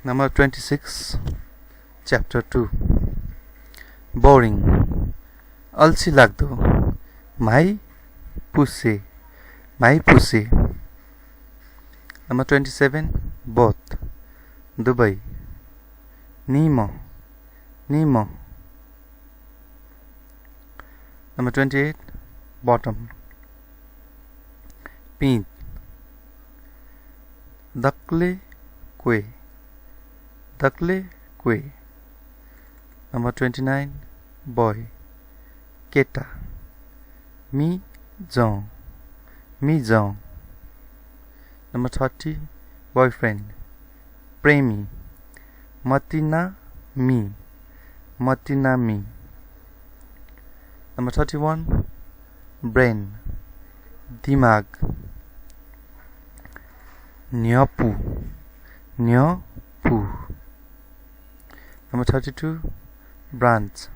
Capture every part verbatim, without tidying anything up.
Number twenty six, chapter two. Boring, अल्छी लाग्दो। म्हाइपुसे, म्हाइपुसे। Number twenty seven, both, दुवै। निम्ह, निम्ह। Number twenty eight, bottom, पिंध। दकले क्वय्, दकले क्वय्। Number twenty nine, boy, केटा। मिजं, मिजं। Number thirty, boyfriend, प्रेमी। मतिनामि, मतिनामि। Number thirty one, brain, दिमाग। न्ह्यपु, न्ह्यपु। Number thirty two, branch,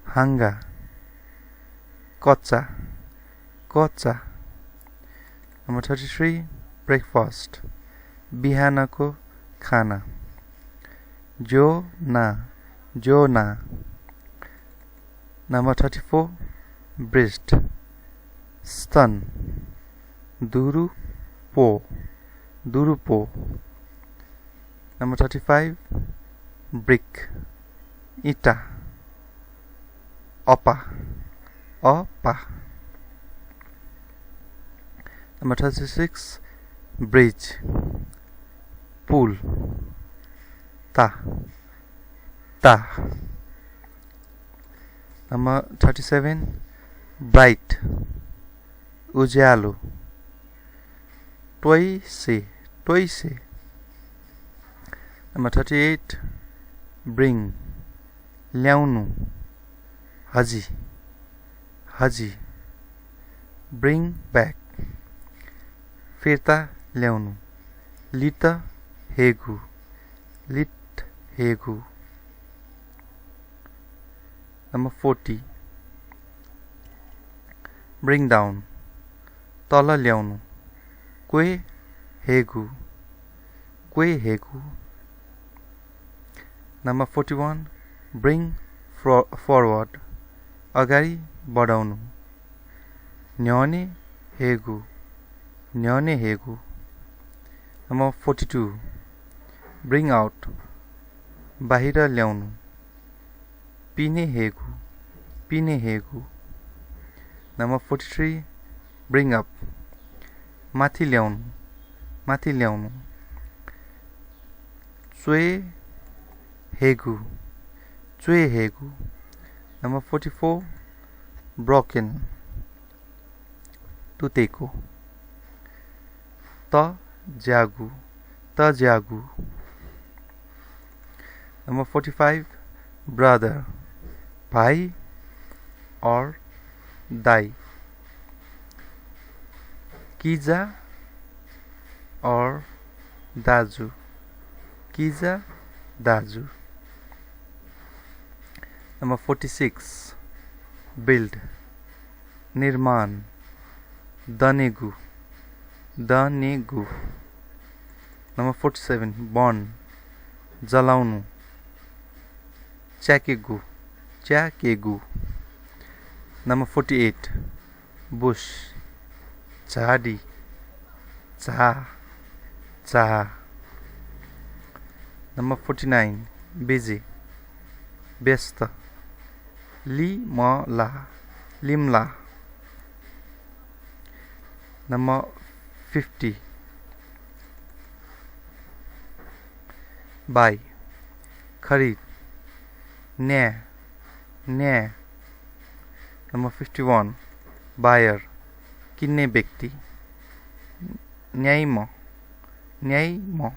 हाँगा। कचा, कचा। Number thirty three, breakfast, बिहानको खाना। ज्योना, ज्योना। Number thirty four, breast, स्तन। दुरुपो, दुरुपो। Number thirty five, brick, इँटा। अपा, अपा। Number thirty six, bridge, पुल। ता, ता। Number thirty seven, bright, उज्यालो। त्वइसे, त्वइसे। Number thirty eight, bring, ल्याउनु। हजि, हजि। Bring back, फिर्ता ल्याउनु। लित हेगु, लित हेगु। Number forty, bring down, तल ल्याउनु। क्वय् हेगु, क्वय् हेगु। Number forty one, bring fro-, forward, अगाडि बढाउनु। न्ह्यःने हेगु, न्ह्यःने हेगु। Number forty two, bring out, बाहिर ल्याउनु। पिने हेगु, पिने हेगु। Number forty three, bring up, माथि ल्याउनु, माथि ल्याउनु। च्वय् हेगु, च्वय् हेगु। Number forty four, broken, तुतेको। तज्याःगु, तज्याःगु। Number forty five, brother, भाइ or दाइ। किजा or दाजु, किजा दाजु। Number forty six, build, निर्माण, दनेगु, दनेगु। Number forty seven, burn, जलाउनु, च्याकेगु, च्याकेगु। Number forty eight, bush, झाडी, झा, Jha. Number forty nine, busy, व्यस्त, लिमला, लिमला। Number fifty, buy, खरिद, न्याये, न्याये। Number fifty one, buyer, किन्ने व्यक्ति, न्याइम्ह, न्याइम्ह।